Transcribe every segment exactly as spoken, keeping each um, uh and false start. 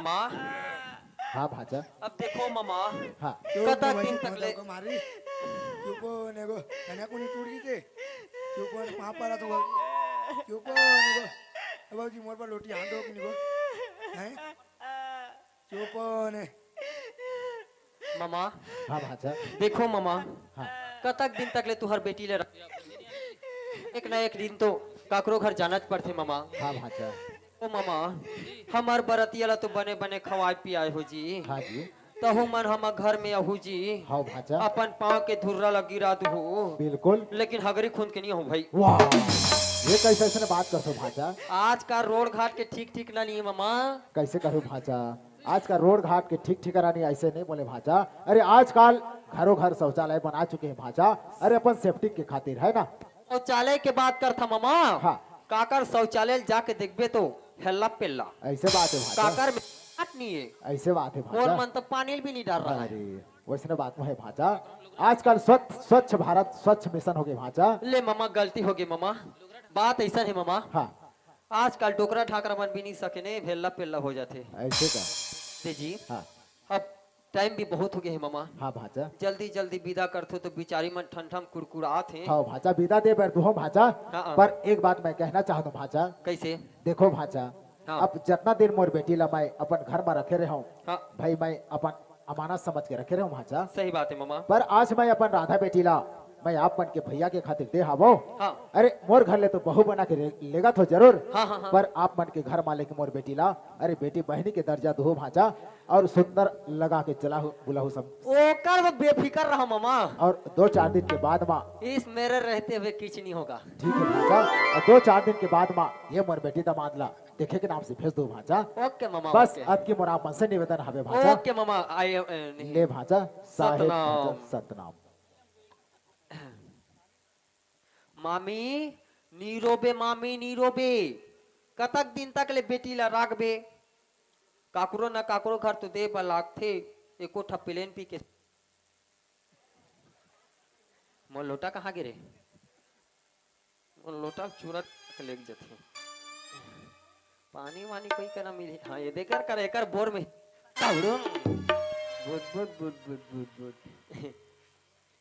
माँ, हाँ भांचा। अब देखो मामा, हाँ। कतक दिन तक ले। चुप हो ने गो, कन्या कोनी टूट गई थे। चुप हो ने, पाँव पड़ा तो। चुप हो ने गो। ए बाबूजी, मोर पर लोटी हाथ दो कि नहीं गो? हैं? चुप हो ने। मामा, हाँ भांचा। देखो मामा, हाँ। कतक दिन तक ले तुहर बेटी ले रख-, एक ना एक दिन तो काकरो घर जाना च पड़थे मामा। हाँ भांचा। ओ मामा, हमर बरतिया ला तो बने बने खवाए पियाए हो जी। हाँ जी। तहू मन हमर घर में आहू जी। हाँ भांचा। अपन पाँव के धुर्रा ला गिरा दुहू। बिल्कुल। लेकिन हगरी खूंद के नहीं हो भाई। वाह, ये कैसे ऐसे बात करथो भांचा? आज का रोड घाट के ठीक ठिकाना नहीं है मामा। कैसे करूँ भांचा? आज का रोड घाट के ठीक ठिकाना नहीं, ऐसे नहीं बोले भांचा। अरे आजकल घरों घर शौचालय बना चुके हैं भांचा। अरे अपन सेफ्टी के खातिर, है ना? शौचालय के बात करथा मामा। हाँ। काकर शौचालय जाके देखबे तो हेल्ला पेल्ला। ऐसे बात है भांचा। काकर में पाट नहीं है। ऐसे बात है और भांचा। मन तो पानी भी नहीं डाल रहा है। अरे वैसने बात में है भांचा। आजकल स्वच्छ, स्वच्छ भारत स्वच्छ मिशन हो गए भांचा। ले मामा, गलती हो गई मामा, बात ऐसा है मामा। हाँ। आजकल डोकरा ढाकरा मन भी नहीं सके ने, भेल्ला पेल्ला हो जाथे। ऐसे का? दे जी। हाँ। अब टाइम भी बहुत हो गया है मामा। हाँ भांचा। जल्दी जल्दी विदा करथो तो बिचारी मन ठंडम कुड़कुड़ात हे। हाँ भांचा, विदा दे बर दुहूँ भांचा। हाँ, हाँ। पर एक बात मैं कहना चाहत हूँ भांचा। कैसे? देखो भांचा, हाँ। अब जितना दिन मोर बेटी ला मैं अपन घर में रखे रहे हूँ, हाँ। भाई मैं अपन अमानत समझ के रखे रहे हूँ भांचा। सही बात है मामा। पर आज मैं अपन राधा बेटी ला मैं आप मन के भैया के खातिर दे हावो। हाँ। अरे मोर घर ले तो बहू बना के ले-, लेगत हो जरूर। हाँ, हाँ, हाँ। पर आप मन के घर मा लेके मोर बेटी ला, अरे बेटी बहनी के दर्जा दुहू भांचा, और सुंदर लगा के चलाहू बुलाहू सब। ओकर वो बेफिकर रहा मामा। और दो चार दिन के बाद मा। इस मेरे रहते हुए कुछ नहीं होगा। ठीक है भांचा, और दो चार दिन के बाद मा ये मोर बेटी दामाद ला देखे के नाम से भेज दो भांचा। ओके मामा, बस ओके। अतकी मोर आप मन से निवेदन हवे भांचा। ओके मामा, आई, ए, नहीं। ले भांचा, साहेब सतनाम। भांचा, सतनाम। मामी, नी रोबे मामी, नी रोबे। कतक दिन तक ले बेटी ला राखबे? काकरो न काकरो घर तो दे बर लागथे, एको ठा प्लेन पी के। मोर लोटा कहाँ गे रे? मोर लोटा चूरा के लेग जथे। पानी वानी कोई करा मिली? हाँ, ये देख यार, कर एकर बोर में। तावड़ो। बुद, बुद, बुद, बुद, बुद, बुद।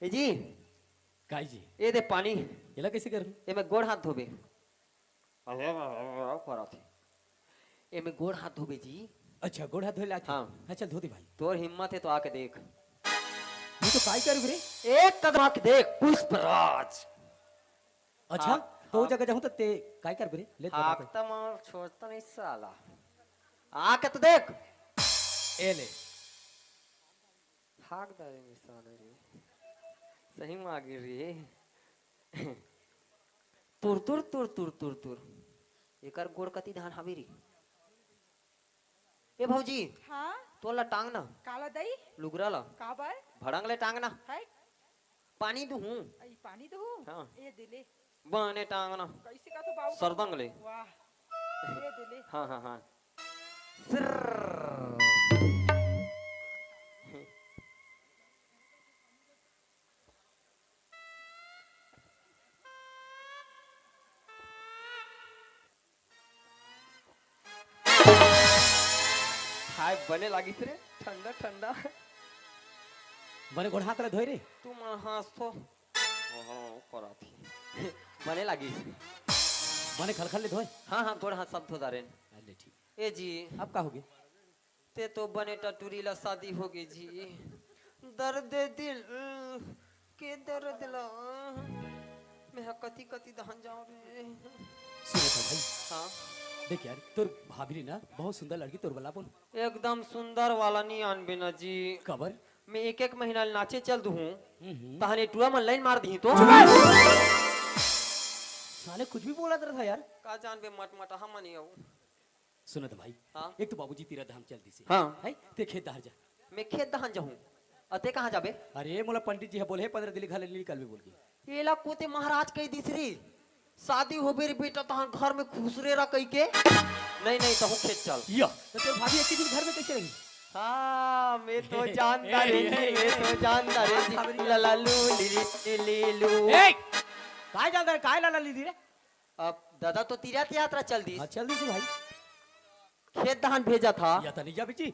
ए जी। काय जी? ए दे पानी। एला कैसे कर? एमे गोड़ हाथ धोबे। अरे, अरे, अरे, अरे, करत हे। एमे गोड़ हाथ धोबे जी। अच्छा, गोड़ हाथ धोए ला आथे? हाँ। हाँ, चल धो दे भाई। तोर हिम्मत है तो आके देख। ये तो काय करबे रे? एक कदम आके देख, पुष्पराज। अच्छा, हाँ, तो वो हाँ। जगह जाहूँ तो ते काय करबे रे? ले तो आग बात है। तो मैं छोड़ता नहीं साला। आके तो देख। ए ले। हाक डारे में साला रे। सही में आगे रे। तुर, तुर, तुर, तुर, तुर, तुर। एकर गोड़ कति धान हावे रे। ए भौजी, हाँ? तोला टांग ना। काला दई? लुगरा ला। काबर? भड़ंग ले टांग ना। है? पानी दुहूँ। आई पानी दुहूँ? हाँ। ए दे ले। बने टांग ना। कैसे का तो बाबू? सरदंग ले। वाह। ए दे ले। हाँ, हाँ, हाँ। सिर्र। हाय, बने लागिस रे, ठंडा ठंडा। बने गोड़ हाथ ला धोए रे। तू मन हंस तो। ओहो, करत ही। बने लागिस। बने खलखल ले धोए। हाँ, हाँ, गोड़ हाथ सब धो डारेन। अरे ठीक। ए जी। अब का होगे? ते तो बने टटुरी ला शादी होगे जी। दर्द दिल के दर्द ला मैं ह कति कति दहन जाऊं रे। सुनो तो भाई। हाँ। देख यार, तोर भाभी ना बहुत सुंदर लड़की तोर वाला बोल। एकदम सुंदर वाला नहीं आनबे ना जी। काबर? मैं एक एक महीना ले नाचे चल दूँ। हम्म। तहने टुरा मन लाइन मार दी तो। साले कुछ भी बोला था यार। का जानबे मटमट हम नहीं आऊ। सुनत भाई, हाँ? एक तो बाबूजी तीरा धाम चल दिसे। हाँ। है? ते खेत डहर जा। मैं खेत डहर जाहूँ? अते कहाँ जाबे? अरे, मोला पंडित जी ह बोले हे, पंद्रह दिन घर ले निकलबे बोल के। एला कोते महाराज कह दिस रे। शादी होबे रे बेटा, तहां घर में खुसरे रह कह के। नहीं, नहीं, तहूँ खेत चल। या, तो तोर भाभी एक ही दिन घर में कैसे रही? हाँ, मैं तो जानता रे जी, मैं तो जानता रे जी। लला लू, ली, ली, ली, लू। ए, काय जानता रे, काय लला ली रे? अब दादा तो तीर्थ यात्रा चल दिस। हाँ, चल दिस भाई। खेत धान भेजत हा। या त नहीं जा बिची।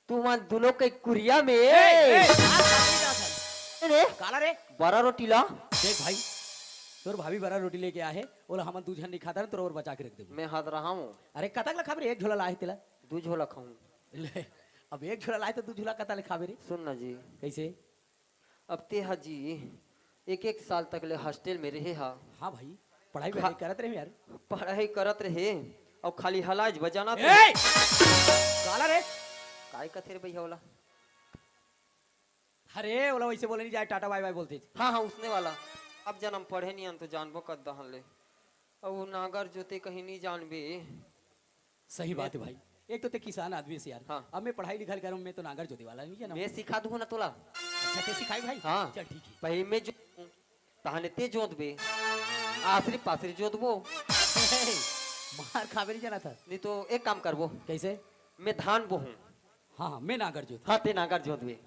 तुमन दुनों के कुरिया में। ए, ए, काला रे? बरा रोटी ला। देख भाई, तोर भाभी बरा रोटी लेके आहे, ओला हमन दू झन नहीं खाता, तोर और बचा के रख देबो। मैं हाथ रहा हूँ। अरे, कतक ला खाबे रे? एक झोला लाए तेला। दू झोला खाऊं। ले, अब एक झोला लाए तो दू झोला कतक ला खाबे रे? सुन ना जी। कैसे? अब ते हा जी एक एक साल तक ले हॉस्टल में रहे हा। हाँ भाई, पढ़ाई खा- वढ़ाई करत रहे यार। पढ़ाई करत रहे अउ खाली हलाज बजाना थे। ए! काला रे? काय कथे रे भैया ओला? अरे, ओला वैसे बोले नहीं जाए, टाटा बाय बाय बोलते थे। हाँ, हाँ, उसने वाला। अब जन्म पढ़े नहीं आन तो जानबो कर दहन ले। अब वो नागर जोते कहीं नहीं जानबे। सही बात है भाई, एक तो ते किसान आदमी से यार। हाँ। अब मैं पढ़ाई लिखाई करूँ, मैं तो नागर जोते वाला नहीं है ना। मैं सिखा दूँ ना तोला। अच्छा, ते सिखाई भाई? हाँ। चल ठीक है। पहले मैं जो तहाने ते जोत बे, आसरी पासरी जोत बो। मार खाबे नहीं जाना था। नहीं तो एक काम करबो। कैसे? मैं धान बोहूँ। हाँ, हाँ, मैं नागर जोत। हाँ, ते नागर जोत बे।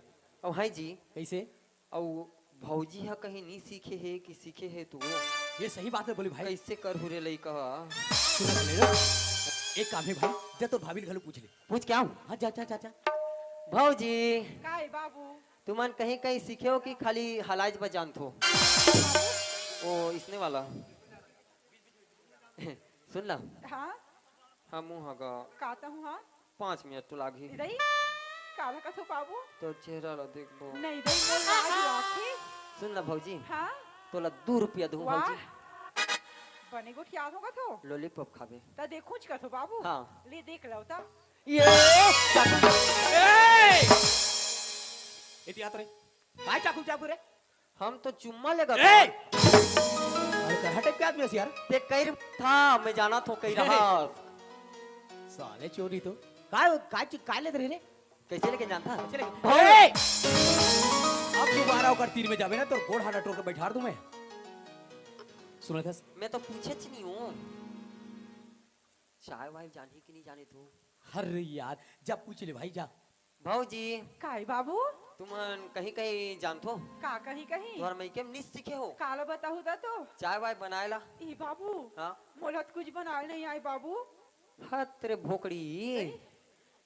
अब हाँ जी। कैसे? अउ भौजी ह कहीं नी सीखे हे कि सीखे हे तू? ये सही बात है बोली भाई। कैसे करहू रे लइका ह? सुन ले रे। एक काम है भाई, जा तोर भाभी ले घलो पूछ ले। पूछ के आऊं? हाँ, जा, जा, जा, जा। भौजी। काय बाबू? तुमन कहीं कहीं सीखे हो कि खाली हलाज बजान थो? ओ, इसने वाला। सुन ना। हाँ? हमू ह गा। का तहूँ हा? पाँच मिनट तो लागही। दई, काला कथो बाबू? तोर चेहरा ला देखबो। नहीं दई, मोर लाज लागही। सुन ना भौजी। हाँ? तोला दू रुपया दूँ वाह। भौजी। बने गोठियात हो कथो। लॉलीपॉप खाबे। त देखूच कथो बाबू। हाँ। ले देख लो त। ये चाकू। ए! एती आत रे। काय चाकू चाकू रे? हम तो चुम्मा लेगा ए! था। अरे करहा टाइप के आदमी हस यार। ते कई था, मैं जाना थो कई ए! रहा। साले चोरी तो। काय, काय चीज, काय लेत रहे रे? कैसे लेके जानता? कैसे लेके? भाई! ए! अब दोबारा ओकर तीर में जाबे ना, तो गोड़ हाथ टोर के बैठार दूं मैं। सुनत हस? मैं तो पूछेच नहीं हूँ। चाय वाय जानही कि नहीं जाने तू? अरे यार, जा पूछ ले भाई, जा। भौजी। काय बाबू? तुमन कहीं कहीं जानथो? का कहीं कहीं? तुहर मइके में निस सीखे हो? काला बताहू दा तो? चाय वाय बनाए ला। ई बाबू। हाँ? मोला तो कुछ बनाए नहीं आए बाबू। हत रे भोकड़ी। नहीं।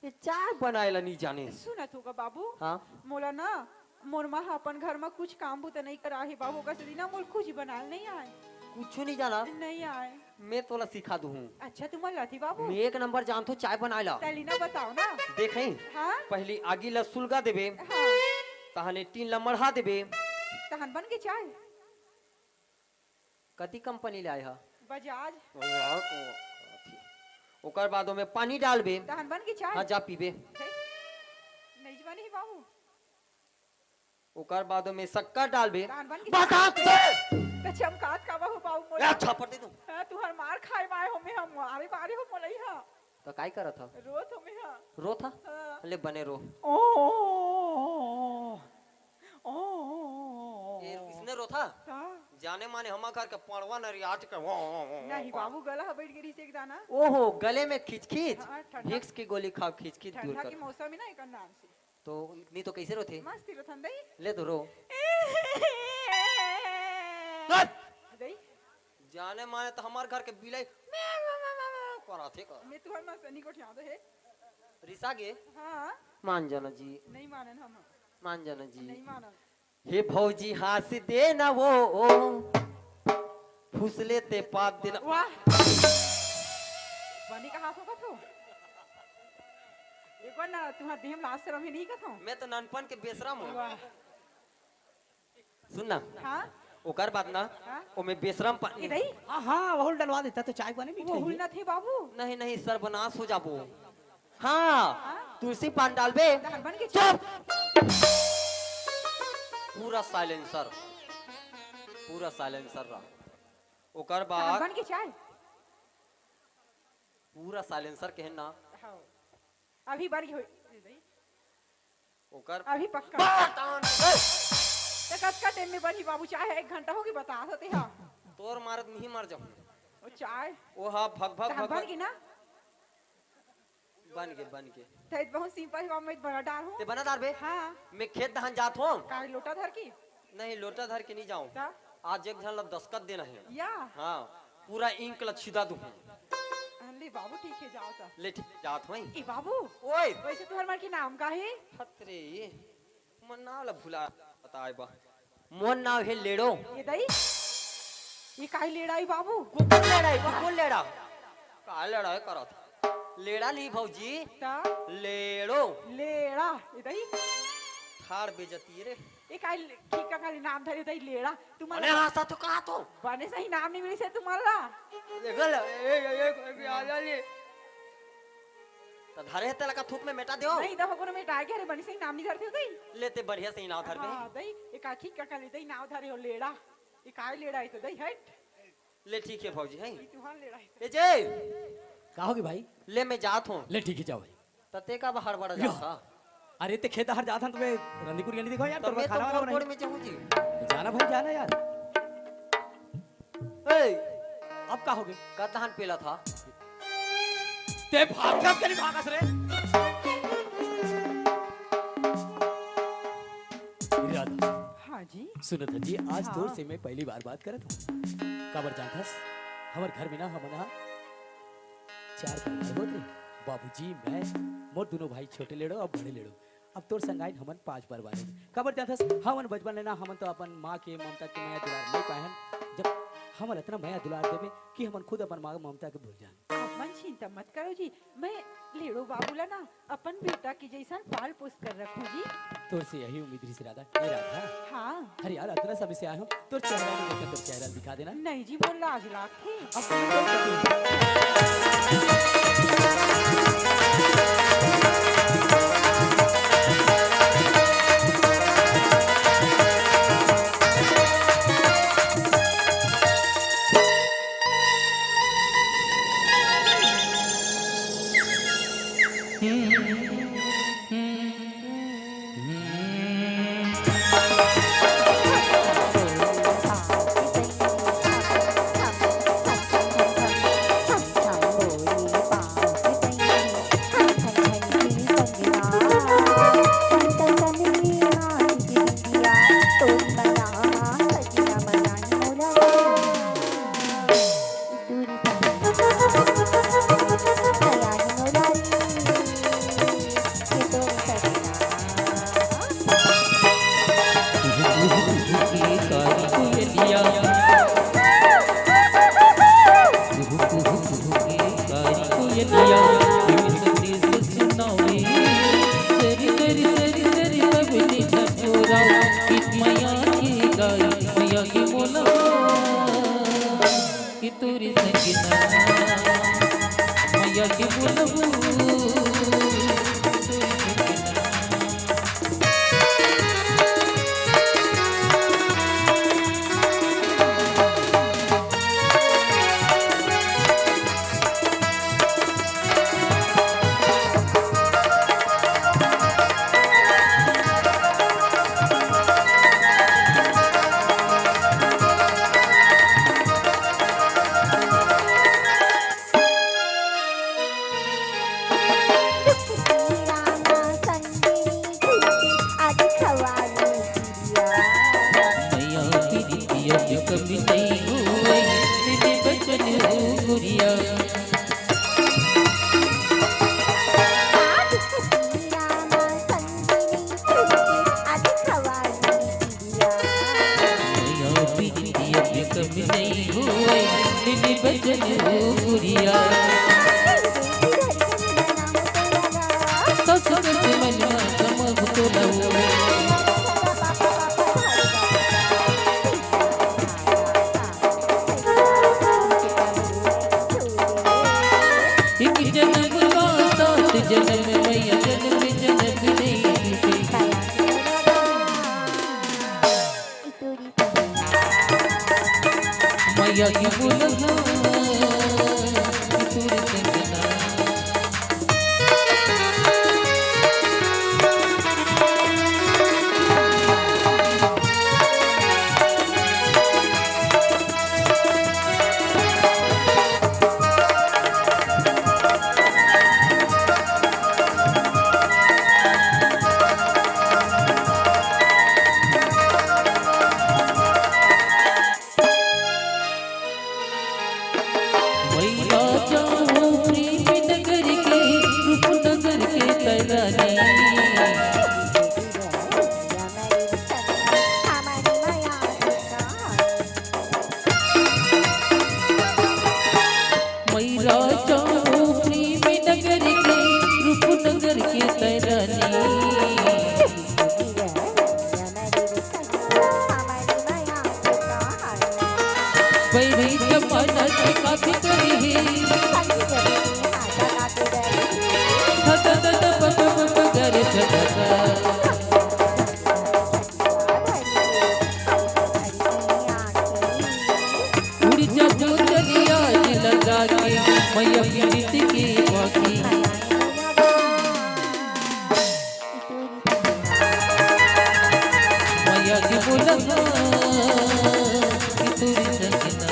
ये चाय बनाए ला नहीं जाने। सुनत होगा बाबू। हाँ? मोला ना मोर माँ ह अपन घर म कुछ काम बूता नइ करा हे बाबू, ओकर सेती ना मोला कुछ बनाए ल नइ आय। कुछु नइ जानस? नइ आय। मैं तोला सिखा दूहूँ। अच्छा, तुमन ल आथे बाबू? मैं एक नंबर जानथों चाय बनाए ला। तली ना बताओ ना। देख हे, हाँ? पहली आगी ला सुलगा देबे, हाँ। तहाने टीन ला मढ़ा देबे। तहन बन गे चाय? कती कंपनी ले आए हा? बजाज। ओ यार, ओ, ओकर बाद ओमे पानी डालबे। तहन बन गे चाय? हाँ, जा पीबे। नहीं, नहीं बने हे बाबू। ओकर बाद ओमे शक्कर डालबे। तहन बन गे बता चाय। दे। त चमकात का बाबू, बाबू मोला। ए, थप्पड़ दे दूं। हाँ, तुहर मार खाए माए हो में हम मारे मारे हो मोलई हा। त काय करत ह? रोत हो में हा। रोत ह? हाँ। ले बने रो। ओ, ओ, ओ, ओ। ये इसने रोथा? हाँ। जाने माने हमा घर के पड़वा नरियाट के वो, वो, वो, वो, नहीं वो। बाबू, गला ह बैठ गे रहिस एक दाना। ओहो, गले में खिचखिच। हाँ, ठंडा। विक्स की गोली खाओ, खिचखिच दूर ठंडा कर। के मौसम में ना एकर नाम से। तो नहीं तो कैसे रोथे? मस्त रोथन दई। ले तो रो। हट! दई। जाने माने तो हमार घर के बिलाई में, में, में, में, में, कराथे का। मैं तुहर मस्त नहीं गोठिया दे हे। रिसा गे? हाँ। मान जाना जी। नहीं मानन हम। मान जाना जी। नहीं मानन। हे भौजी हाँस दे ना वो, फुसले ते पाप दे ना। वाह। बने कहा होगा तू? एक बार ना तुम्हारा देह में लाज शरम ही नहीं कथो। मैं तो ननपन के बेसरम हूँ। वाह। सुन ना। हाँ? ओकर बाद ना, हाँ? ओमे बेसरम पानी। ए दई? हाँ, हाँ, वहुल डलवा देता तो चाय बने मीठ वो रही। हुल ना थे बाबू। नहीं, नहीं, सर्वनाश हो जाबो। हाँ, हाँ? तुलसी पान डालबे। तहन बन के चुप। पूरा साइलेंसर, पूरा साइलेंसर रहा। ओकर तहन बाद बन के चाय। पूरा साइलेंसर के है ना। हाँ। अभी बन के होई। ओकर अभी पक्का। बातान। त कतका टाइम में बनही बाबू? चाय ह एक घंटा होगे बतात होते हा। तोर मारत मिही मर जाहूं। ओ चाय। ओ हा भग भग तहां भग बन भग। गे ना? बन गे, बन गे। त बहुत सिंपल हे बाबू, मैं बना डार हूं। ते बना डार बे? हां। मैं खेत दहान जात हूं। काय लोटा धर के? नहीं, लोटा धर के नहीं जाऊं। त? आज एक झन ला दस्खत देना हे। या। हां, पूरा इंक ला छिदा दूं। ले बाबू, ठीक हे, जाव त। ले ठीक हे, जात हँव। ए बाबू, ओए। वइसे तुँहर मन के नाम का हे? हत रे, मोर नाव ला भुला बताय बा। मोर नाव हे लेड़ो। ए दई, ए काय लेड़ा ए बाबू? कुकुर लेड़ा ए, कुकुर लेड़ा। का लेड़ा ए करत? लेड़ा ली भौजी। त? लेड़ो। लेड़ा, ए दई। ठाड़ बेइज्जती रे। ए काय ले-, ठीक का खाली नाम धरे दई लेड़ा। तुमन अरे ला हाँ, सा तो कहा तो। बने सही नाम नइ मिलिस हे तुमन ला। देखो ला, ए, ए, ए, ए, ए, आ जा ले। त धरे हे तेला का थूक में मेटा देव। नहीं, त हो कोनो मेटा के, अरे बने सही नाम नइ धरते हो दई। ले ते बढ़िया सही नाम धर बे। हाँ, दई, ए का ठीक का खाली दई नाम धरे हो लेड़ा। ए काय लेड़ा ए तो दई, हट। ले ठीक हे भौजी, हैं? ए तुँहर लेड़ा ए तो। ए जे। का होगे भाई? ले मैं जात हँव। ले ठीक हे, जाव भाई। त ते का बा हड़बड़ा यो। जात हस? अरे ते खेत डहर जात हन त मैं रंधी कुरिया नइ देखव यार, त तोर बर मैं तो खाना वाना मोर बनाई। गोड़ में जाहूँ जी। जाना भाई, जाना यार। ए, अब का होगे? का धान पेलत हस? ते भागस के नइ भागस रे? राधा। हाँ जी। सुनत हस जी, आज तोर हाँ। से मैं पहली बार बात करत हँव। काबर जानत हस, हमर घर में ना हमन ह चार परिवार होत रहे, बाबूजी, मैं, मोर दूनों भाई छोटे लेड़ो अउ बड़े लेड़ो। अब तोर संग आइन हमन पांच परिवार होत। काबर जानत हस, हमन बचपन ले ना हमन तो अपन माँ के ममता के मया दुलार नइ पाए हन। जब हमन अतना मया दुलार देबे कि हमन खुद अपन माँ के ममता के भूल जान। आप मन चिंता मत करो जी, मैं लेड़ो बाबू ला ना अपन बेटा के जइसन पाल पोस कर रखहूँ जी। तोर से यही उम्मीद रहिस राधा। ए राधा। हाँ। अरे यार, अतना समय से आए हँव, तोर चेहरा नइ देखन, तोर चेहरा दिखा देना। नहीं जी, मोर लाज लागथे। अब कि तोरी संगना मैया के बोलबू। पैरी जमानत काफी करी ही। धद धद पप पप गर धधक। उड़ जा चुनरिया लगा के मैया पीरित के पाखी। मैया के बोलना कि तोरी सजना।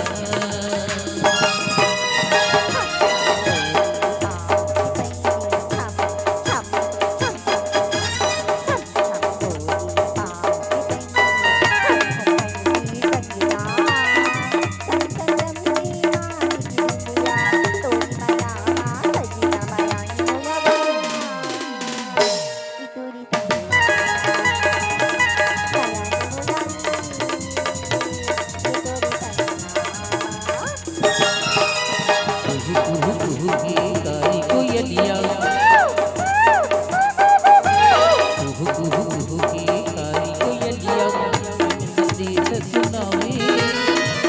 कुहू कुहू कुहू की कारी कोयलिया। कुहू कुहू कुहू की कारी कोयलिया। संदेश सुनावे।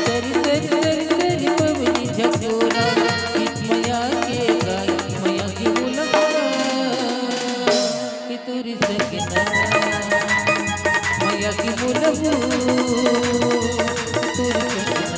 सरी सरी सरी सरी पवनी झकोरा। गीत मैया के गाई, मैया के बोलबा। कि तोरी सजना। मैया के बोलबा। तोरी सजना।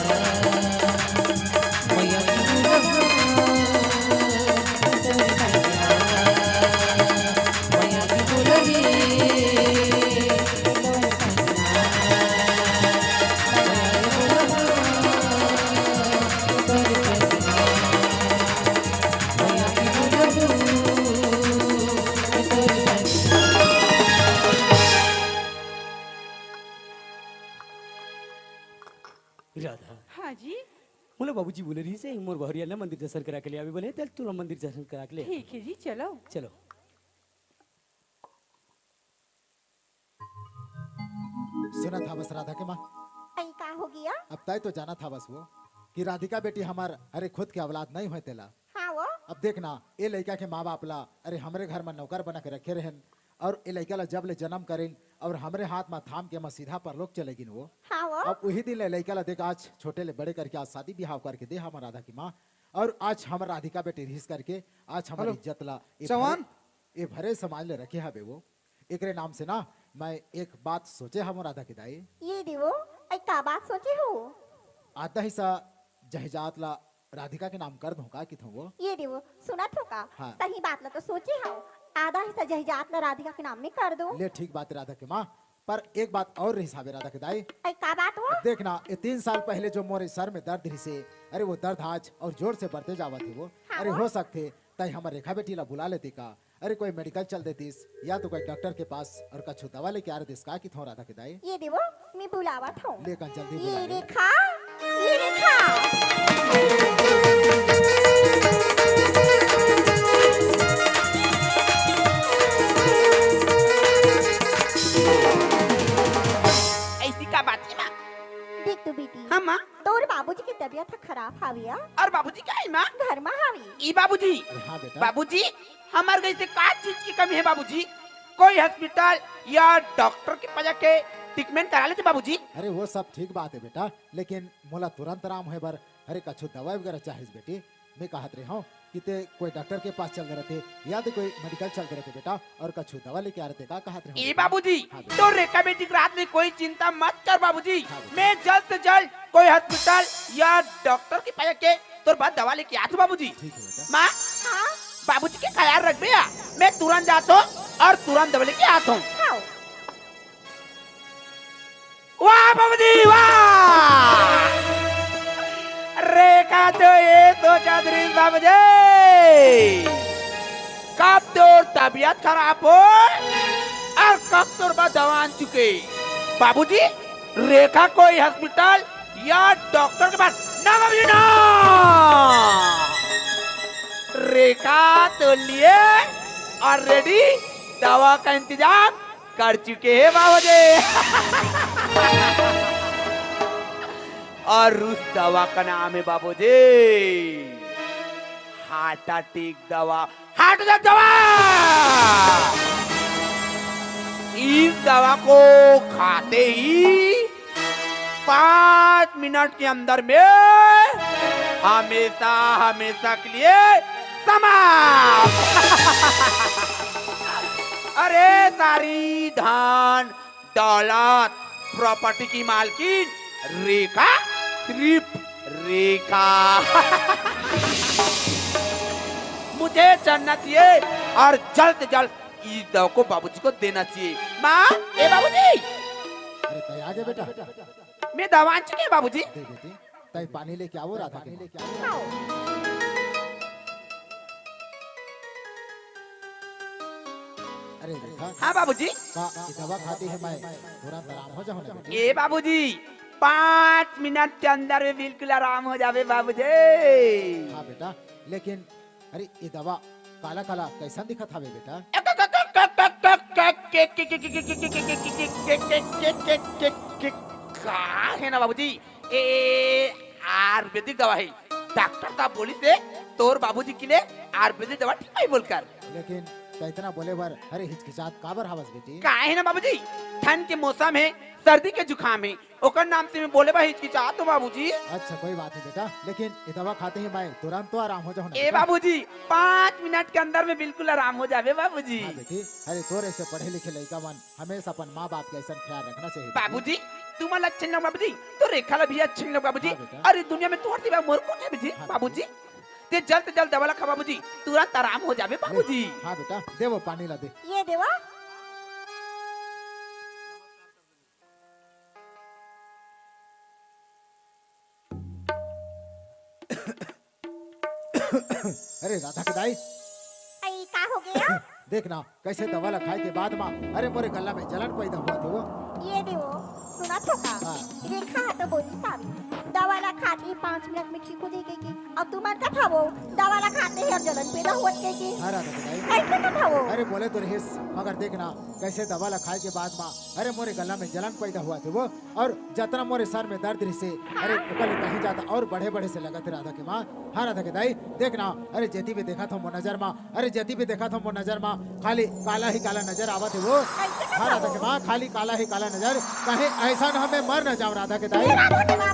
राधा, हाँ जी। मोला बाबूजी बोले रहिस हे, मोर बहुरिया ला मंदिर दर्शन करा के ले आवे बोले, चल तोला मंदिर दर्शन करा के ले। ठीक है जी, चलो। चलो। सुनत हवस राधा के माँ? अई का हो गया? अब तय तो जानत हवस वो कि राधिका बेटी हमार, अरे, खुद के औलाद नहीं होय तेला। हाँ वो? अब देख ना, ए लइका के माँ बाप ला, अरे, हमरे घर में नौकर बना के रखे रहन, और ए लइका ला जब ले जन्म करिन और हमरे हाथ में थाम के मैं सीधा परलोक चले गिन वो। हाँ वो? अब उही दिन ले लइका ला देख, आज छोटे ले बड़े करके आज शादी बिहाव करके दे हमर राधा की माँ, और आज हमर राधिका बेटी रिहिस करके आज हमर हेलो, इज्जत ला ए चौहान? भरे, ए भरे समाज ले रखे हवे वो। एकरे नाम से ना मैं एक बात सोचे हवं राधा के दाई। ये देवो, अई का बात सोचे हो? आधा हिस्सा जहिजात ला राधिका के नाम कर दूं का किथों वो? ये देवो, सुनत हो का? हाँ। सही बात ला तो सोचे हव। आधा हिस्सा जहिजात ला राधिका के नाम में कर दो। ले ठीक बात राधा के माँ, पर एक बात और रहिस हवे राधा के दाई। अई का बात हो? देख ना, ये तीन साल पहले जो मोरे सर में दर्द रहिसे, अरे वो दर्द आज और जोर से बढ़ते जावत हे वो। हाँ अरे वो? हो सकथे तई हमर रेखा बेटी ला बुला लेते का? अरे कोई मेडिकल चल देतिस या तो कोई डॉक्टर के पास और कछु दवा लेके आ रहे देस का किथों राधा के दाई? ये देवो, मैं बुलावत हूँ। लेकिन जल्दी ये बुला ले। रेखा, ये रेखा। ऐसी का बात है माँ? देख तो बेटी। हाँ माँ। तोर बाबूजी की तबीयत ह खराब हावी या? और बाबूजी का है माँ? घर में हावी। ई बाबूजी। अरे हाँ बेटा। बाबूजी, हमर घर से का चीज की कमी है बाबूजी? कोई हॉस्पिटल या डॉक्टर के पास जाके ट्रीटमेंट करा लेते बाबूजी। अरे वो सब ठीक बात है बेटा, लेकिन मोला तुरंत आराम होए बर, अरे कछु दवाई वगैरह चाहिए बेटी। मैं कहत रहे हूँ कि ते कोई डॉक्टर के पास चल गए रहते या ते कोई मेडिकल चल गए रहते बेटा, और कछु दवा लेके आ रहते का कहत रहे हूँ ए बेटा। बाबूजी, हाँ बेटा। तो रेखा बेटी के रात में कोई चिंता मत कर बाबूजी। हाँ बेटा। मैं जल्द से जल्द कोई हॉस्पिटल या डॉक्टर के पास जाके तोर बाद दवा लेके आत हूँ बाबूजी। ठीक है बेटा। माँ, हाँ? बाबूजी के ख्याल रखबे या, मैं तुरंत जात हूँ और तुरंत दवा लेके आत हूँ। हाँ। वाह बाबूजी, वाह! रेखा तो ये सोचत रहिस बाबूजी, कब तोर तबीयत खराब हो और कब तोर बा दवा आन चुके। बाबूजी, रेखा कोई हॉस्पिटल या डॉक्टर के पास ना बाबूजी ना। रेखा तो लिए और रेडी दवा का इंतजाम कर चुके हैं बाबूजी। और उस दवा का नाम है बाबूजी, हार्ट अटैक दवा, हार्ट अटैक दवा। इस दवा को खाते ही पाँच मिनट के अंदर में हमेशा हमेशा के लिए समाप्त। अरे सारी धन दौलत, प्रॉपर्टी की मालकिन रेखा, सिर्फ रेखा। मुझे जानना चाहिए और जल्द से जल्द इस दवा को बाबूजी को देना चाहिए। माँ, ए बाबूजी। अरे तैं आगे बेटा। मैं दवा आन चुके बाबूजी। दे बेटी, तैं पानी लेके आओ राधा के माँ। अरे रेखा। हाँ बाबूजी। का ये दवा खाते ही मैं तुरंत आराम हो जाऊँ ना बेटी? ए बाबूजी, पाँच मिनट के अंदर में बिल्कुल आराम हो जावे बाबूजी। हाँ बेटा, लेकिन अरे ये दवा काला काला कैसन दिखत हवे बेटा? का है ना बाबूजी, ए आयुर्वेदिक दवा है। डॉक्टर साहब बोलिस हे तोर बाबूजी के लिए आयुर्वेदिक दवा ठीक है बोलकर। लेकिन तैं इतना बोले बर अरे हिचकिचात काबर हवस बेटी? का है ना बाबूजी, ठंड के मौसम है, सर्दी के जुकाम है, ओकर नाम से मैं बोले बर हिचकिचात हूँ बाबूजी। अच्छा कोई बात नहीं बेटा, लेकिन ये दवा खाते ही मैं तुरंत तो आराम हो जाऊँ ना ए बेटा। बाबूजी, पाँच मिनट के अंदर में बिल्कुल आराम हो जावे बाबूजी। हाँ बेटी, अरे तोर ऐसे पढ़े लिखे लइका मन हमेशा अपन माँ बाप के ऐसा ख्याल रखना चाहिए बेटी। बाबूजी, तुमन ला अच्छा नहीं लग बाबूजी, तो रेखा ला भी अच्छा नहीं लग बाबूजी। हाँ बेटा। अरे दुनिया में तोर सिवा मोर कौन है बाबूजी? हाँ बाबूजी, बेटी। ते जल्द से जल्द दवा ला खा बाबूजी, तुरंत आराम हो जावे ले, बाबूजी। हाँ बेटा, दे वो पानी ला दे। ये देवा। अरे राधा के दाई। अई, का हो गया? देख ना, कैसे दवा ला खाए के बाद मा, अरे मोरे गला में जलन पैदा होवत हे वो। ये देवो, सुनत हो का? हाँ। रेखा हा तो बोलिस हावे, दवा ला खाते ही पाँच मिनट में ठीक हो जाई कहिके। अब तुमन का खावो, दवा ला खाते ही अब जलन पैदा होवत कहिके। हाँ राधा के दाई। कैसे का खावो? अरे बोले तो रहिस, मगर देख ना, कैसे दवा ला खाए के बाद मा अरे मोरे गला में जलन पैदा होवत हे वो, और जतना मोरे सर में दर्द रहिसे, अरे ओकर ले कहीं ज्यादा और बढ़े बढ़े से लगत हे राधा के माँ। हाँ राधा के दाई, देख ना, अरे जेती भी देखत हो मोर नजर मा, अरे जेती भी देखत हो मोर नजर मा, खाली काला ही काला नजर आवत हे वो। कैसे हाँ राधा के माँ, खाली काला ही काला नजर, कहीं ऐसा ना मैं मर ना जाऊँ राधा के दाई। राधा के माँ।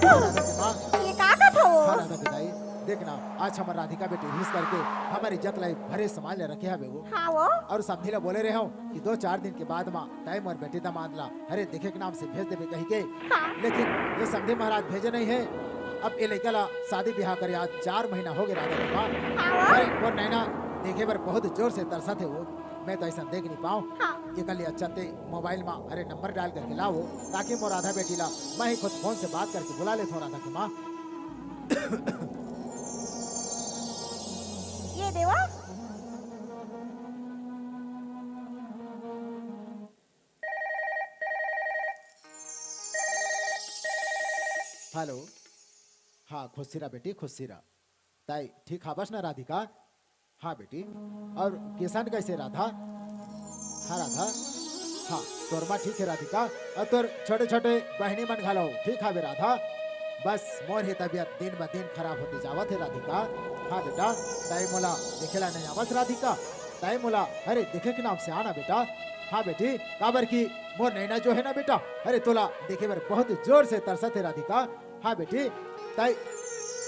ये का कथा हो? हाँ राधा के दाई, देख ना, आज हमर राधिका बेटी रिहिस करके हमर इज्जत ला भरे समान ले रखे हवे वो। हाँ वो। और समधी ला बोले रहे हो कि दो चार दिन के बाद मा तैं मोर बेटी दमाद ला अरे देखे के नाम से भेज देबे कहिके। हाँ। लेकिन ये समधी महाराज भेजे नहीं है। अब ये लइका ला शादी ब्याह करे आज चार महीना हो गए राधा के माँ। हाँ वो। अरे मोर नैना देखे बर बहुत जोर से तरसत हे वो। मैं तो ऐसा देख नहीं पाऊँ। हाँ। एकर ले अच्छा ते मोबाइल मा अरे नंबर डायल करके लाओ, ताकि मोर राधा बेटी ला मैं ही खुद फोन से बात करके बुला लेथों राधा के माँ। ये देवा। हेलो। हाँ खुशी रह बेटी, खुशी रह। तैं ठीक हवस ना राधिका? हाँ बेटी। और किशन कैसे राधा? हाँ राधा। हाँ तोर माँ ठीक है राधिका। और तोर छोटे छोटे बहिनी मन घलो ठीक हवे राधा। बस मोर ही तबीयत दिन ब दिन खराब होते जावत हे राधिका। हाँ बेटा, तैं मोला देखे ला नहीं आवस राधिका? तैं मोला अरे देखे के नाम से आना बेटा। हाँ बेटी, काबर कि मोर नैना जो है ना बेटा, अरे तोला देखे बर बहुत जोर से तरसत हे राधिका। हाँ बेटी, तैं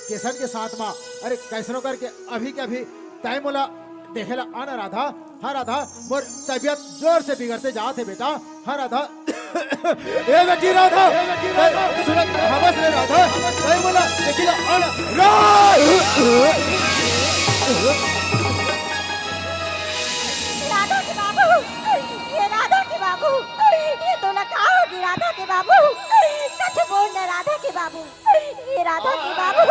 किशन के साथ मा अरे कैसनो करके अभी के अभी तैं मोला देखे ला आना राधा। हाँ राधा, मोर तबीयत जोर से बिगड़ते जात हे बेटा। हाँ राधा। ए बेटी राधा, तैं सुनत हवस रे राधा, तैं मोला देखे ला आना। राधा के बाबू, ये राधा के बाबू, ये तोला का होगे राधा के बाबू? कछु बोल ना राधा के बाबू। ये राधा के बाबू,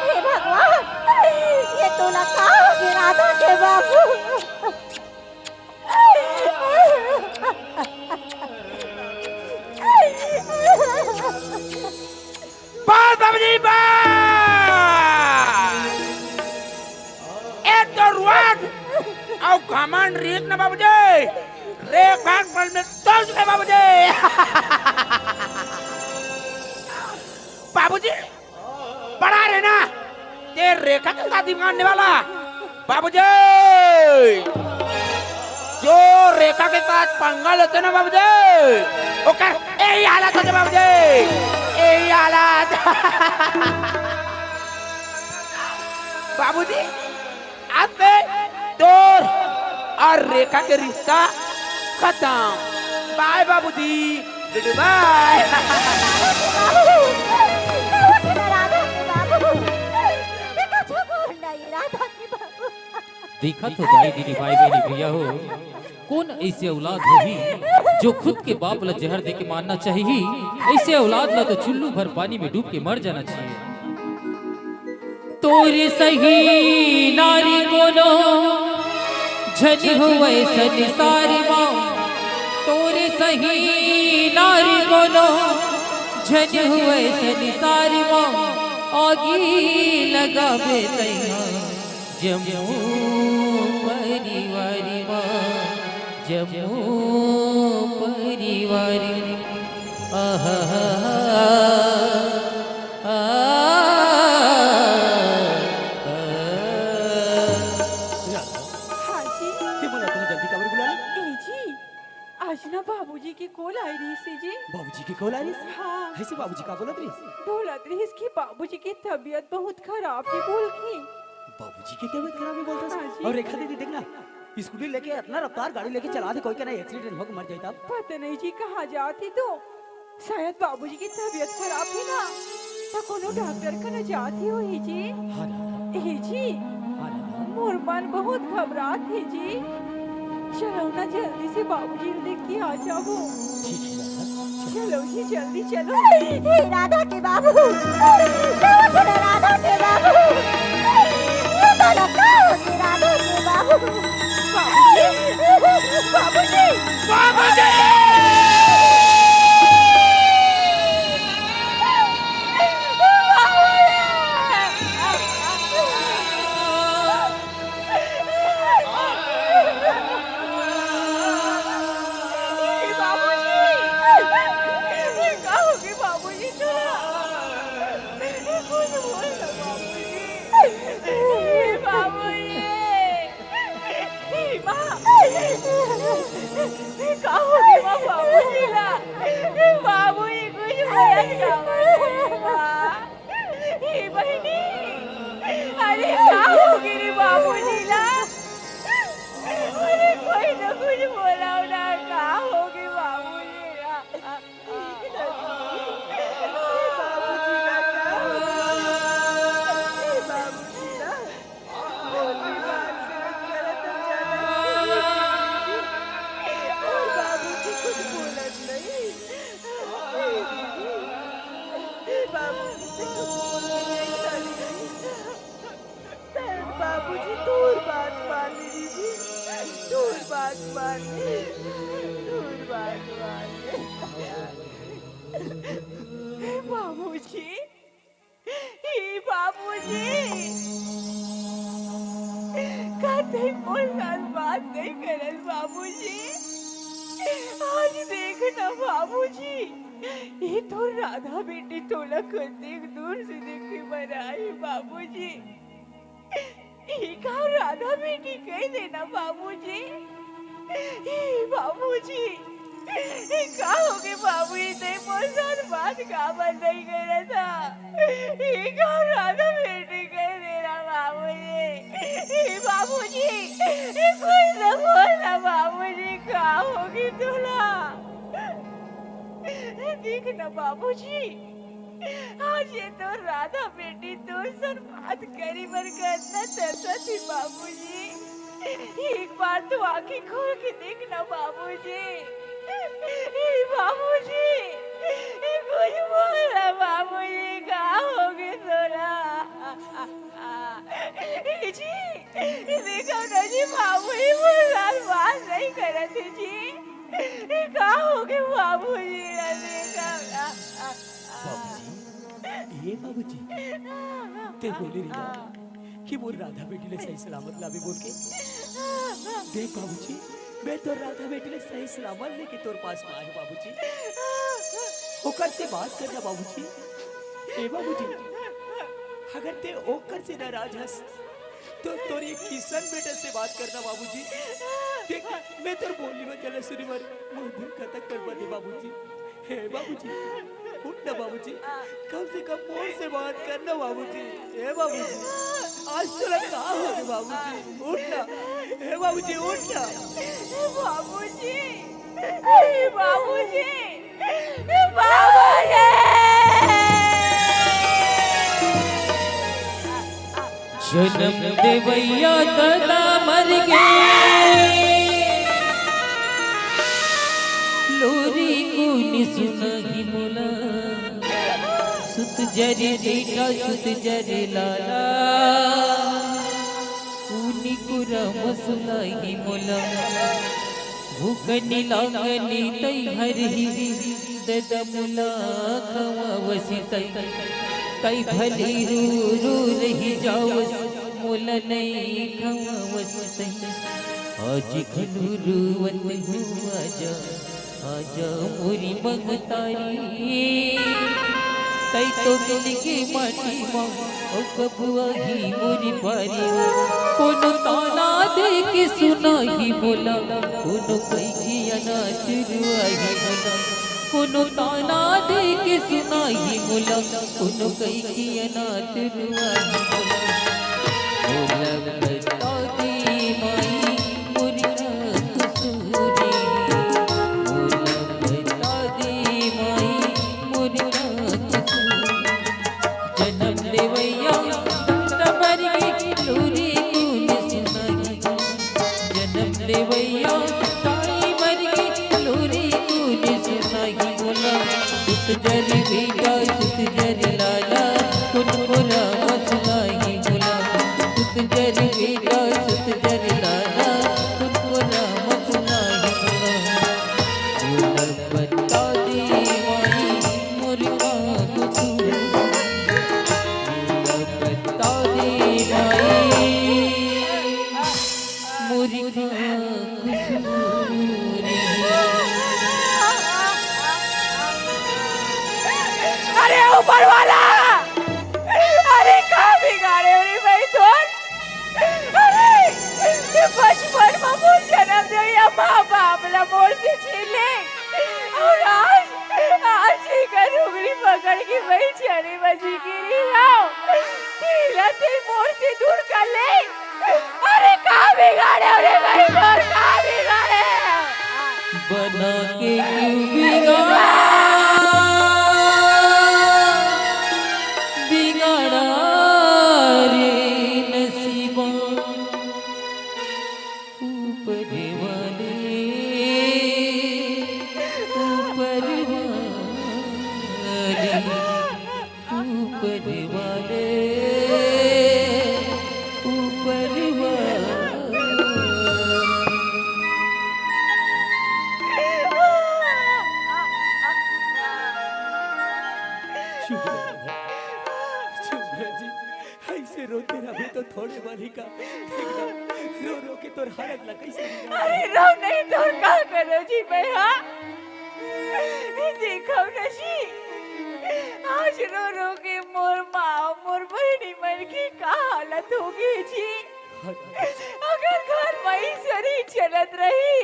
हे भगवान, ये तोला का होगे राधा के बाबू? बस बाबूजी, बस। ए तो रुआट अउ घमंड रीत न बाबूजी, रेखा के पल में तोल चुके बाबूजी। बाबूजी, बड़ा रहना, ते रेखा के शादी मानने वाला। बाबूजी, जो रेखा के साथ पंगा लेते ना बाबूजी, ओकर ए हालत होगे बाबूजी, ए हालत। बाबूजी, आज से तोर अउ रेखा के रिश्ता खतम। बाय बाबूजी, गुड बाय। बाबू, बाबू, राधा के बाबू, ये तो चुप हो नहीं, राधा के बाबू। देखत हो दाई दीदी भाई बहिनी भैया हो, कोन अइसे औलाद होही जो खुद के बाप ला जहर देके मारना चाहिए? अइसे औलाद ला तो चुल्लू भर पानी में डूब के मर जाना चाहिए। तोरे सही नारी कोनो झन होवय संसार मा, तोरे सही नारी कोनो झन होवय संसार मा, आगी लगाबे तैंहा जम्मो परिवार मा, जम्मो परिवार मा। आहा, आहा, आहा। राधा, हाँ जी। ते मोला इतना जल्दी काबर बुला ले? ए जी, आज ना बाबूजी के कॉल आए रहिस हे जी। बाबूजी के कॉल आए रहिस? हाँ। अइसे बाबूजी का बोलत रहिस? बोलत रहिस कि बाबूजी के तबीयत बहुत खराब हे बोल के। बाबूजी के तबीयत खराब हे बोलत रहिस? हाँ जी। अउ रेखा दीदी देख ना, स्कूटी लेके अतना रफ्तार गाड़ी लेके चलाथे, कोई के ना एक्सीडेंट होके मर जाही तब। पता नहीं जी कहाँ जात हे तो। शायद बाबूजी के तबीयत खराब हे ना, त कोनो डॉक्टर करा जात होही जी। हाँ राधा। ए जी, हाँ राधा। मोर मन बहुत घबरात हे जी। चलो ना जल्दी से बाबूजी ल देख के आ जाबो। ठीक हे राधा, चल। चलो जी जल्दी चलो। हे राधा के बाबू, राधा के बाबू, ये तो लड़का हो के राधा के बाबू। बाबूजी, बाबूजी, बाबूजी। बाबूजी, का होगे बाबूजी तोला? कुछ बोल ना बाबूजी। बाबूजी। ए माँ, का होगे माँ बाबूजी ला? बाबूजी कुछ बोलत काबर नहीं माँ? ए बहिनी, अरे का होगे रे बाबूजी ला? अरे कोई ना कुछ बोलाव ना, का होगे बाबूजी ला? बाबूजी तोर बात मान ले दीदी, तोर बात मान ले, तोर बात मान ले। बाबूजी, हे बाबूजी, का तैं मोर साथ बात नहीं करत बाबूजी? आज देख ना बाबूजी, ये तोर राधा बेटी तोला कतेक दूर से देखे बर आए बाबूजी। ई का राधा बेटी कह देना बाबूजी? ई बाबूजी, ई का होगे बाबूजी? तैं मोर साथ बात काबर नहीं करत हा? ई का राधा बेटी कह देना बाबूजी? ई बाबूजी, ई कुछ तो बोल ना बाबूजी, का होगे तोला? देख ना बाबूजी, आज ये तो राधा बेटी तोर सन बात करी बर कतना तरसत ही बाबूजी। एक बार तो आँखी खोल के देख ना बाबूजी। ए बाबूजी, ए कुछ बोल ना बाबूजी, का होगे तोला? ए जी, ए देखो ना जी, बाबूजी मोर साथ बात नहीं करत हे जी। ए का होगे बाबूजी, ए देखो ना। बाबूजी, ए बाबूजी, तैं बोले रहे ना कि मोर राधा बेटी ला सही सलामत लाबे बोल के। देख बाबूजी, मैं तोर राधा बेटी ला सही सलामत लेके तोर पास में आए हूँ बाबूजी। ओकर से बात करना बाबूजी। ए बाबूजी, अगर तैं ओकर से नाराज हस, तो तोर ये किशन बेटा से बात करना बाबूजी। देख, मैं तोर बोली में चला सुनी बर, मोर दिल कतक तड़पत हे बाबूजी। हे बाबूजी, उठ ना बाबूजी, कम से कम मोर से बात कर ना बाबूजी। हे बाबूजी, आज तोला का हो गे बाबूजी? उठ ना, हे बाबूजी, उठ ना। बाबूजी, हे बाबूजी, हे बाबूजी। जनम देवइया ददा मर गे, लोरी कुन सुनाही मोला। सुत जरे बेटा, सुत जरे लाला, कुन कुरा मसुलाही मोला। भूख निलांगनी तई हरही, ददा मोला खवावसी तई। तई भली रू रू रही जावस, मोला नई खवावसी तई। आज घनु रुवत हूँ, आजा, आजा मोरी महतारी। तई तो मिल के माटी मा, ओ कब आही मोरी पारी। कोनो ताना दे के सुनाही मोला, कोनो कई के अनाथ रुआही मोला। कोनो ताना दे के सुनाही मोला, कोनो कई के अनाथ रुआही मोला। मोला बता दे माई, मोर का कसूरी, मोला बता दे माई, मोर का कसूरी। जनम देवइया ददा मर गे, लोरी कुन सुनाही। जनम देवइया दाई मर गे, लोरी कुन सुनाही मोला। सुत जरी बेटा, सुत जरी लाला, कुन कोरा मसुलाही मोला। सुत जरी बेटा, सुत जरी लाला, कुन कोरा मसुलाही मोला। मोला बता दे माई, मोर का कसूर। मोला बता दे माई, मोर का कसूर। अरे ऊपर वाला, अरे का बिगाड़े रे भाई तोर? अरे, ये बचपन में मोर जनम देवइया माँ बाप ला मोर से छीन ले। अउ आज, आज एकर उंगली पकड़ के मैं चले बसी गिरी हूँ। तेला ते मोर से दूर कर ले। अरे का बिगाड़े रे भाई तोर, का बिगाड़े? बना के क्यों बिगाड़ा, बिगाड़ा रे नसीबा। ऊपर वाले, ऊपर वाले, ऊपर वाले, ऊपर वाले। शुक्र है, शुक्र है जी। ऐसे रोते रहे तो थोड़े बालिका, देख ना, रो रो के तोर हालत ला कैसे बिगाड़ अरे रो नहीं तो का करो जी मैं, हाँ? देखो ना जी, आज रो रो के मोर माँ, मोर बहिनी मन की का हालत होगे जी। अगर घर में ऐसने चलत रही,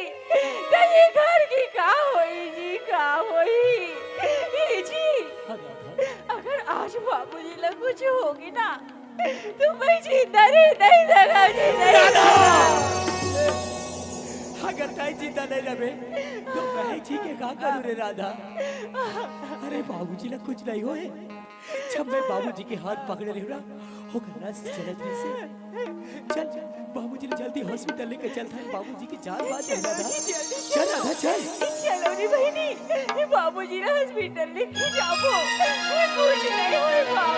तो ये घर की का होई जी, का होई? ए जी, अगर आज बाबूजी ला कुछ होगे ना, तो मैं जिंदा रह नहीं सकूं जी, नहीं। राधा! अगर तैं जिंदा नहीं रहे, तो मैं जी के का करूं रे राधा? अरे बाबूजी ला कुछ नहीं होए। जब मैं बाबूजी के हाथ पकड़े रहेंव ना, ओकर नस चलत रहिसे। चल, बाबूजी ला जल्दी हॉस्पिटल लेके चलथन, बाबूजी के जान बाँच जाही राधा। चल राधा, चल। चलो रे बहिनी, ये बाबूजी ला हॉस्पिटल लेके जाबो। ये कुछ नहीं होए बा।